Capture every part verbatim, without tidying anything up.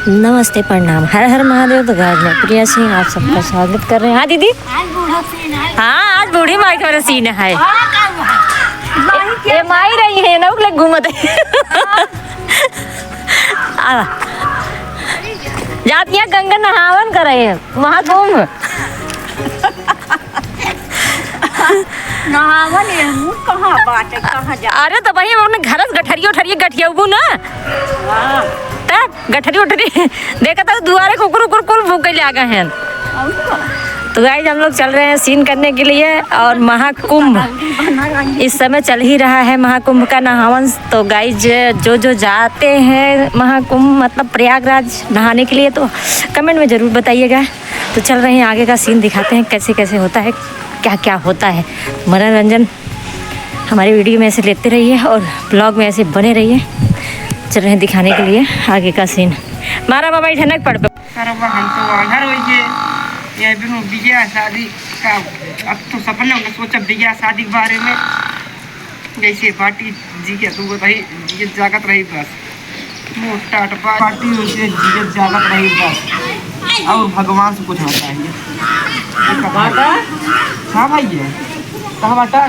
नमस्ते, प्रणाम, हर हर महादेव। तो गाइस, मैं प्रिया सिंह आप सबका स्वागत कर रहे हैं। हाँ दीदी, आज बूढ़ा सीन है। हाँ, आज बूढ़ी माई का सीन है। हाँ, का हुआ? माई ये माई रही है ना, ओकले घूमत है। आ, जात यहाँ गंगा नहावन करे हैं, महाकुंभ। नहावन ये मुँह कहाँ बाटे, कहाँ जा? अरे तो भाई, अपने घर से गठरियो उठरियो गठियाबू ना। हाँ। तब गठरी उठरी देखा था दुआरे कुकुर उकुर कुल भूखे ले आ गए हैं। और का? तो गाइस, हम लोग चल रहे हैं सीन करने के लिए और महाकुंभ इस समय चल ही रहा है, महाकुंभ का नहावन। तो गाइस, जो जो जाते हैं महाकुंभ मतलब प्रयागराज नहाने के लिए तो कमेंट में ज़रूर बताइएगा। तो चल रहे हैं, आगे का सीन दिखाते हैं कैसे कैसे होता है, क्या क्या होता है। मनोरंजन हमारे वीडियो में ऐसे लेते रहिए और ब्लॉग में ऐसे बने रहिए। चल रहे हैं दिखाने के लिए आगे का सीन। मारा बाबा इठनक पड़ पे। अरे वाह, हम तो आंधर हो गए। ये बिनु बियाह शादी का, अब तो सपने होंगे, सोचा बियाह शादी के बारे में। जैसे बाटी जी के तू बताई, जी के जागत रही बस। मोटा टपा बाटी उसे जी के जागत रही बस। और भगवान से कुछ ना चाहिए। बाटा? हाँ भाई, ये कहाँ बाटा?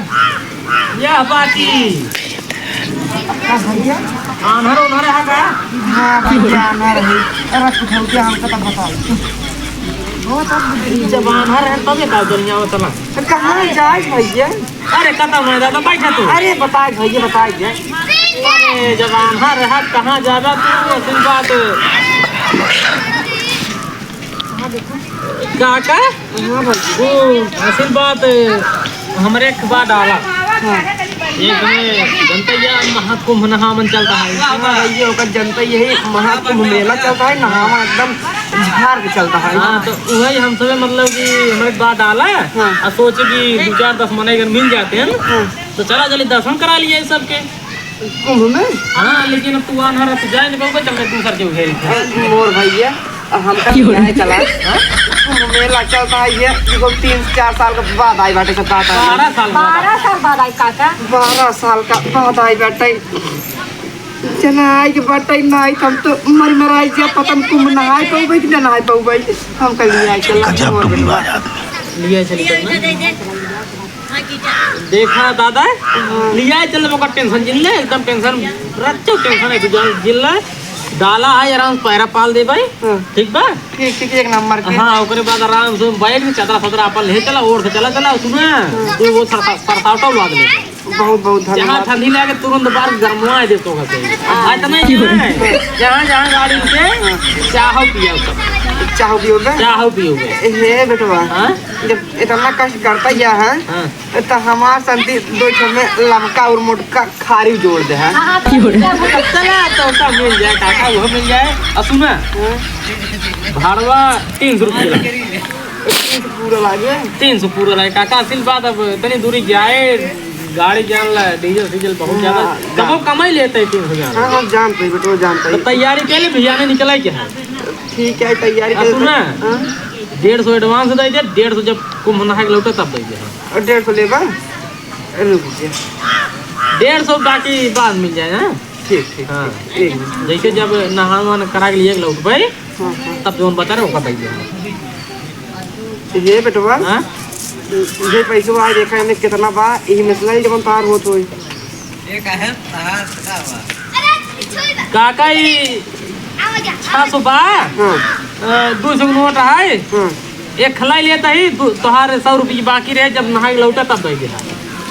यह बाटी। का भैया? आन्हर उन्हर है का? हाँ भैया, आन्हर है। अरे कुछ हो गया, हमको तो बताओ। वो तो जब आन्हर है, तब ये का दुनिया में चला। तो कहाँ जाए भैया? अरे, कतौ नहीं दादा, बैठा तू। अरे, बताए भैया, बताए भैया। अरे, जब आन्हर रहा, कहाँ जाबा तू? असल बात। काका? हाँ भैया। ओ, असल बात, हमरे एक बात आला। हाँ। एक में जनता या महाकुंभ नहावन चलता है। हाँ भैया, ओकर जनता यही महाकुंभ मेला चलता है, नहावन एकदम झार के चलता है। हाँ, तो वही हम सबे मतलब कि हमरे बात आला, हाँ। आ सोचे कि दो चार दस मनई अगर मिल जाते हैं, हाँ। तो चला चली दर्शन करा लिए सबके। कुंभ में? हाँ, लेकिन अब तू आन्हर है, तू जाए नहीं पाओगे, चल दूसर के उघेरी थे। अरे मोर भैया, अब हमका की हो रहा है? चला, हाँ? कुंभ मेला चलता है ये, देखो तीन चार साल के बाद आई बाटे सब कहता है। बारह साल बाद। बारह साल बाद आई काका। बारह साल का बाद आई बाटे। जना आई के बाटे ना आई, हम तो मर मराई जा, पता न कुंभ नहाए पाउबे कि ना नहाए पाउबे। हम कल लिया चल। गजब टुकड़ी बाज आदमी। लिया चल। देखा दादा, हाँ। लिया चल, ओकर टेंशन जिन ले, एकदम टेंशन रच्चो टेंशन है, तू जान जिन ले। डाला है, आराम से पैरा पाल दे भाई। हाँ। ठीक बा? ठीक, ठीक, एक नंबर के। हाँ, ओकरे बाद आराम से बैठ के चदरा फदरा अपन ले चला, ओढ़ के चला, चला, सुना? हाँ। तू वो सरसा-, सरसावटा उड़ा दे। बहुत, बहुत जहाँ धन्यवाद। ठंडी लागे, तुरंत बाहर गरमवा दे तो कहते हैं। हाँ। आ, इतना ही है। जहाँ, जहाँ गाड़ी रुके, चाहो पियो सब। चाहो पियोगे? चाहो पियोगे। हे बेटवा, हाँ? जब इतना कष्ट करता ही है, हाँ। तो हमार संती दो ठो में लमका और मोटका खारी जोड़ दे, हाँ? हाँ, हाँ, तो चला, तो सब मिल जाए, काका, वो मिल जाए। और सुना, हाँ। भाड़वा तीन सौ रुपया। पूरा लागे? तीन सौ पूरा लागे। काका, असल बात, अब इतनी दूरी जाए, गाड़ी जान ला, डीजल, डीजल बहुत ज्यादा। हाँ, कबो जान। कमाई लेते हैं तीन सौ जान। हाँ, हाँ, जानते हैं बेटो, जानते तो हैं। तैयारी के लिए भैया ने निकला क्या है? ठीक है, तैयारी हाँ, के लिए सुना? हाँ। डेढ़ सौ advance दे दे, डेढ़ सौ जब कुंभ नहा के लौटे तब दे दे। और डेढ़ सौ लेबा? रुक जा। डेढ़ सौ बाकी बाद मिल जाए, हाँ? ठीक, ठीक, हाँ। ठीक, एक मिनट। जैसे जब नहान वहान करा के लिए लौट भाई, हाँ, हाँ। तब जौन बता रहे, ओका दे दे। ये बेटवा, हाँ? ये पैसवा देखा है कितना बा, यही में से लाई जवन तार होत होई। एक है, तार का बा? काका, ई छह सौ बा? हाँ। अ, दो सौ नोट है। हाँ। एक खलाई लेता ही, दो, तोहार सौ रुपये बाकी रहे, जब नहा के लौटा तब दे देहा।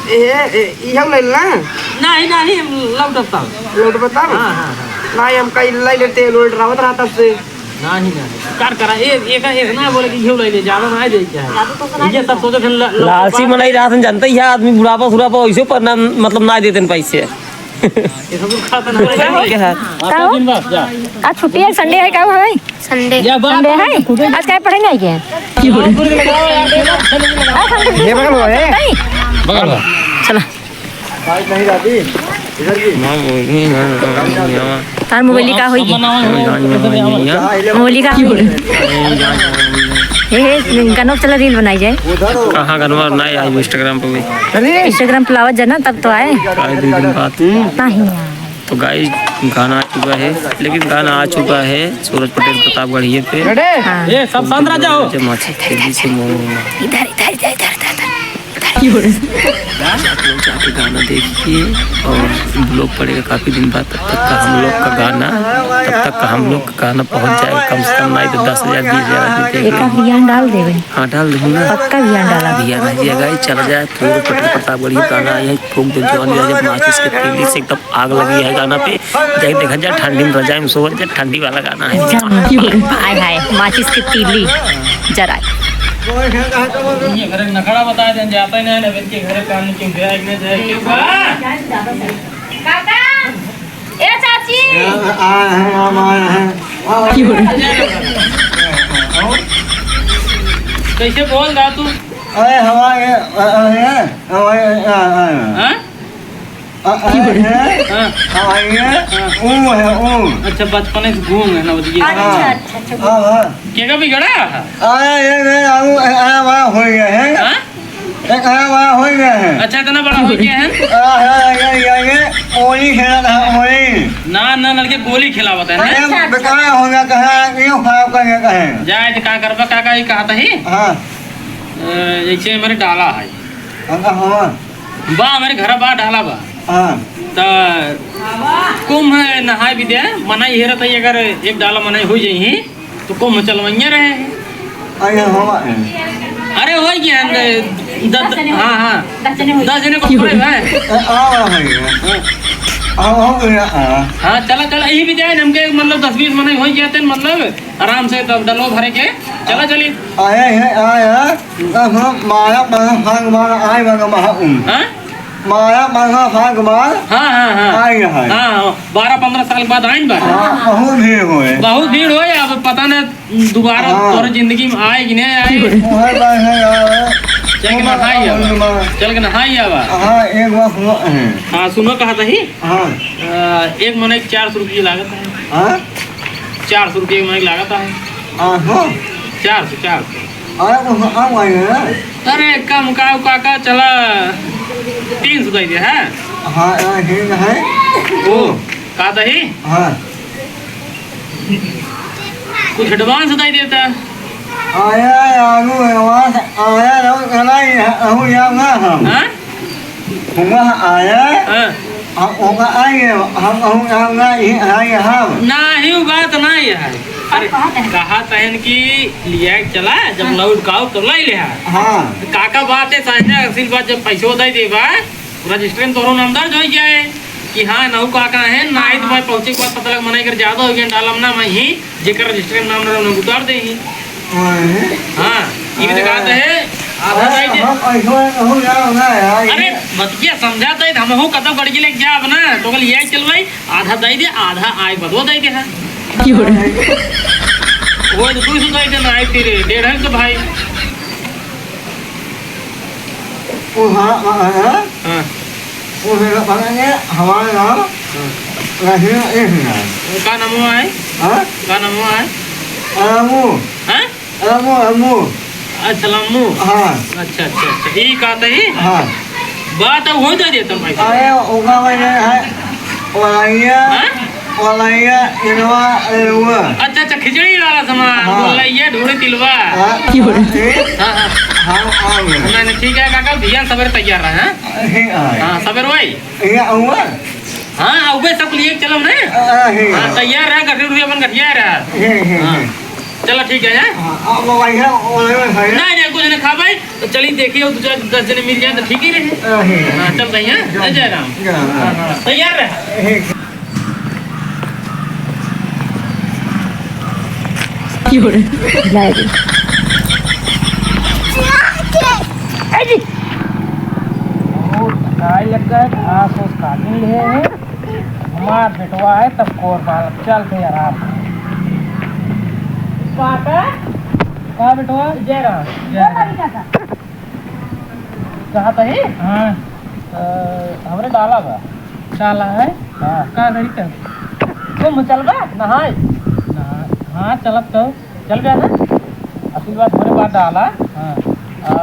ए, ए, इहौ ले ला। नहीं, नहीं, हम लौटब तब। लौटब तब? हाँ, हाँ, हाँ। नहीं, हम कहीं ले लेते, लोड रावत रहा तब से। नहीं, नहीं। कार करा, ए, एक, एक ना बोले कि इहौ ले ले, ज्यादा ना दे क्या है। ये सब सोचो कि ल-, ल-, लालची मनई रहत हैं, जानते ही है, आदमी बुढ़ापा सुढ़ापा वैसे पर ना, मतलब, ना देते हैं पैसे। ये सब खाता ना। का हो? का हो? आज छुट्टी है, संडे है, का हो भाई? संडे। या बात संडे है? आज काहे पढ़े नहीं गए? की बोले? आज संडे। ये बगल हुआ है। नहीं? बगल हुआ। चला। आज नहीं जाती। इधर की। तार मोबाइल का होई? मोबाइल का होई? हे, हे, गनवा चला रील बनाई जाए। कहाँ गनवा ना आए Instagram पे भी। Instagram पे लावत जाना तब तो आए। आए दो दिन बाद। नहीं आए। तो गाइस, गाना आ चुका है, लेकिन गाना आ चुका है सूरज पटेल प्रतापगढ़िया पे। हाँ। ए, सब शांत रह जाओ। जब माचिस तेजी से मुंह में। इधर, इधर, इधर, इधर, इधर, इधर। आप लोग जाके गाना देखिए और vlog पड़ेगा काफ़ी दिन बाद। तब तक का हम लोग का गाना, तब तक का हम लोग का गाना पहुँच जाएगा कम से कम नहीं तो दस हज़ार, बीस हज़ार आदमी देख एक लेंगे। आध ध्यान डाल देवे। हाँ, डाल दूंगा। पक्का ध्यान डाला। ध्यान आ जाएगा, ये चला जाए, पूरे पटरी प्रतापगढ़ ही गाना है, फूंक दे जवानी राजा, माचिस के तीली से एकदम आग लगी है गाना पे। जाके देखा जाए, ठंडी में रजाई में सोवल जाए, ठंडी वाला गाना है। जान की बोल। हाय हाय, माचिस की तीली जराए। ये घर नखड़ा बता दें, जाता ही नहीं, नवीन के घर काम नहीं, क्यों गया, एक नहीं जाए, क्यों गया? काका, ए चाची। आ, आ, हम, हम आए हैं। आ, की बोल। कैसे बोल रहा तू? अरे, हमारे, अ, अ, हैं? हमारे, अ, अ, हाँ? अ, अ, हैं? हाँ। हमारे, हाँ। ऊ है, ऊ। अच्छा, बचपने से घूम है ना, वो ये। अच्छा, हाँ। अच्छा, अच्छा। हाँ, हाँ। केका बिगड़ा? अरे, ये, ये, आऊ, अ, अ, बड़ा हो गया है। हाँ? एक, अ, बड़ा हो गया है। अच्छा, इतना बड़ा हो गया है? आ, हाँ, ये, ये, ये, ओली खेला था, ओली। ना, ना, लड़के गोली खिलावत है ना? अरे, अच्छा, अच्छा। बेकार हो गया, कहाँ, ये खराब कर गया, कहे। जाए, तो का करबा, काका, ये कहा था ही? हाँ। अ, जैसे हमारे डाला है। हाँ, हाँ। बा, हमरे घरा बा, डाला बा। हाँ। त कुंभ नहाए बिदे, मनई हेरत है, अगर एक डाला मनई हो जाई, तो कुंभ चलवइया रहे। अरे, हवा है। अरे, हो गया, द-, द-, दस जने हो हाँ, हाँ। गए। दस जने हो गए। दस जने को पकड़े भाई। ए, आ, आ, हो गया। हाँ। आ, हो गया, आ। हाँ, चला, चला, यही बिदे, हमके, मतलब, दस बीस मनई हो गया थे, मतलब, आराम से तब डलो भरे के, चला चली। आया है, आया। तब हम मारा बना भाग मार आए बना महा उन। हाँ? मारा बना भाग मार हाँ, हाँ, हाँ। आए है। हाँ, हाँ, बारह पन्द्रह साल बाद आइन बा। हाँ, बहुत भीड़ होए। बहुत भीड़ होए, अब पता न दोबारा हाँ। तोर जिंदगी में आए कि नहीं आए। उहर बात है यार। चल के नहाई आवा। चल के नहाई आवा। हाँ, एक बार सुनो। हाँ, सुनो कहा था ही। हाँ। अ, एक मनई के चार सौ रुपये लागत है। हाँ? चार सौ रुपये एक मनई के लागत है। हाँ, हाँ। चार सौ, चार सौ। अरे, तो हम आ गए हैं। अरे, कम का, काका, चला, तीन सौ दे दे, हैं? हाँ, हाँ, ठीक है। ओ, का दही? हाँ। कुछ advance दे देता। आया यारू, advance आया रहू, चला ही है, रहू जाऊंगा हम। हाँ? हुआ आया, हाँ। हम होगा आए, हम, हम, हम ना ही आए हम। ना ही वो बात ना ही है। अरे, कहा तहन? कहा तहन कि लिया के चला, जब हाँ। लौट का आऊ, तब लाई ले है। हाँ। काका बात है, साझा असल बात, जब पैसो दे देबा, रजिस्टर में तोरो नाम दर्ज हो जाए कि हाँ, नहु काका है, ना ही तो हाँ। मैं पहुँचे के बाद पता लग मना कर ज्यादा हो गया, डालम ना मैं ही, जेकर रजिस्टर में नाम रहे, उन्हें उतार दे ही। हाँ। हाँ, ये भी तो कहा है, आधा हाँ, भाई दे। हम ऐसो है, कहूँ जाओ ना यार, अरे, ये बतिया समझा तो है, हम हो कतौ गड़की लेके जाब ना, तो कल ये चल भाई, आधा दे दे, आधा आए बदो दे दे है। की हो रहा है? वो तो दो सौ दे दे ना, आए तेरे, डेढ़ सौ भाई। ओ हाँ, हाँ, हाँ। हाँ। ओ मेरा पता नहीं, हमारे नाम हाँ। रहीम, एक मिनट। का नाम हुआ है? हाँ? का नाम हुआ है? अमू। हाँ? अमू, अमू। अच्छा, लम्मू। हाँ। अच्छा, अच्छा, अच्छा। ई का तही? हाँ। बात अब हो जा देता भाई। अरे, ओका वजह है, ओलाइया। हाँ? वाला ये इनवा, ए, वो। अच्छा, अच्छा, खिचड़ी वाला सामान, हाँ। बोला ये ढोरे तिलवा। हाँ, की बोले? हाँ, हाँ। हाँ, हाँ, वो। नहीं, नहीं, ठीक है काका, भैया सवेरे तैयार रहे, हाँ? ठीक है। हाँ, सवेरे वही। ये हुआ? हाँ, अउबे सब लिए चलो ना। हाँ, ठीक है। हाँ, तैयार रहा, गठरी उठरी अपन गठिया रहा। ठीक, ठीक, हाँ। ठीक। चलो, ठीक है, हाँ? हाँ, अब वो भाई है, वो ले भाई है। नहीं, नहीं, कुछ नहीं खा भाई। तो चलिए देखिए, दो चार दस जने मिल जाए तो ठीक ही रहे। हाँ, हाँ। हाँ, चल रही हैं। जय, जय राम। जय राम। हाँ, हाँ, तैयार रहे। की हो रहे? जाए दे। अरे! बहुत खाए लग गए, घास ओस काट ले हैं। हमार बेटवा है तब कोर बाल चल के आराम। पापा। का बेटवा? जय राम। जय राम। कहा तही? हाँ। अ, हमरे डाला बा। डाला है? हाँ। का घड़ी तक? तुम चलबा? नहाए। नहाए। हाँ, चलब तो। चल गया ना? असल बात हमरे बात डाला। हाँ। अ,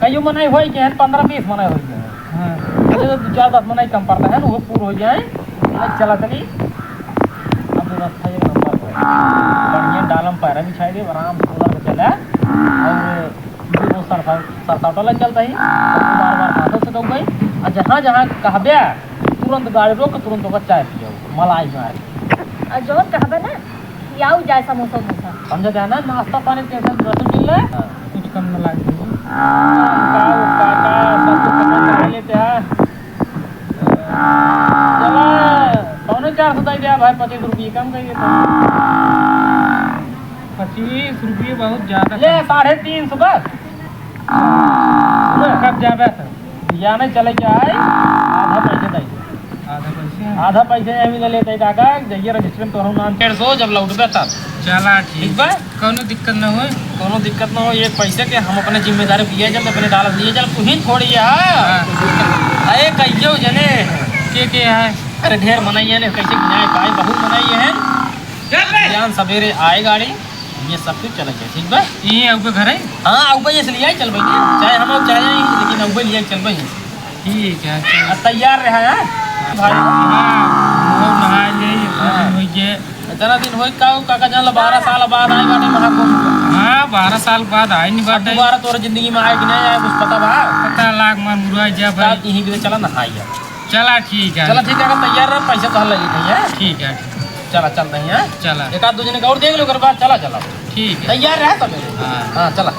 कईयो मनई होई के हैं, पन्द्रह बीस मनई होई के हैं। हाँ। अच्छा, तो दो चार दस मनई कम पड़ता है ना, वो पूर हो जाए। चला तनी। अब व्यवस्था एक नंबर है। बढ़िया डालम पैरा बिछाई दे, आराम से उधर के चला। और दो सरसा-, सरसावटा लग चलता ही। बार बार हाथों से दौड़ गई। और जहाँ जहाँ कहबे, तुरंत गाड़ी रोक के तुरंत ओकर चाय पियो, मलाई मार। और जौन कहबे ना, कि आऊ जाए समोसा उमोसा। समझे थे ना, नाश्ता पानी टेंशन वेंशन मिल रहा है। हाँ। कुछ कम न लागे। का, का, का, सब कुछ कम करा लेते हैं। चला, पौने चार सौ दे दिया भाई, पच्चीस रुपये कम कर देते हैं। पच्चीस रुपये बहुत ज्यादा ले, कम। साढ़े तीन सौ बस। कब जाबे तो? बिहाने चले के आए, आधा पैसे दे दे। आधा पैसे? आधा पैसे यहीं ले लेते काका, जइया रजिस्टर में तोहरो नाम डेढ़ सौ, जब लौटबे तब। चला ठीक। ठीक बा? कौनो दिक्कत न होई। कौनो दिक्कत न हो, एक पैसे के हम अपने जिम्मेदारी लिए चल, अपने डालत लिए चल, तू ही थोड़ी है। हाँ। अरे कहियो जने। के के है? अरे ढेर मनई है ने, कैसे गिनाए पाए, बहुत मनई है। जान सवेरे आए गाड़ी, ये सब कुछ चल जाए, ठीक बा? ये आउबे घर है? हाँ, आउबे ये से लिया चल भाई, चाहे हम आउ, चाहे नहीं, लेकिन आउबे लिया चल भाई। ठीक है, चल। आ, तैयार रहा है, भाई। हाँ, मुँह नहा ले, इतना हाँ। दिन हो गए। इतना दिन होई का, काका जान ला, बारह साल बाद आए बाटे महाकुंभ। हाँ, बारह साल बाद आए नहीं अब बाटे। दोबारा तोर जिंदगी में आए कि नहीं आए, कुछ पता बा? पता लाग मन मुरुआ जा भाई। साथ यहीं के चला नहाई अब। चला ठीक है। चला ठीक है, अगर तैयार रह, पैसा तो लगी नहीं है। ठीक है। चला चलते हैं। चला। एक आध दो जने का और देख लो, ओकर बाद चला, चला। ठीक है। तैयार रह सब। हाँ। हाँ, चला।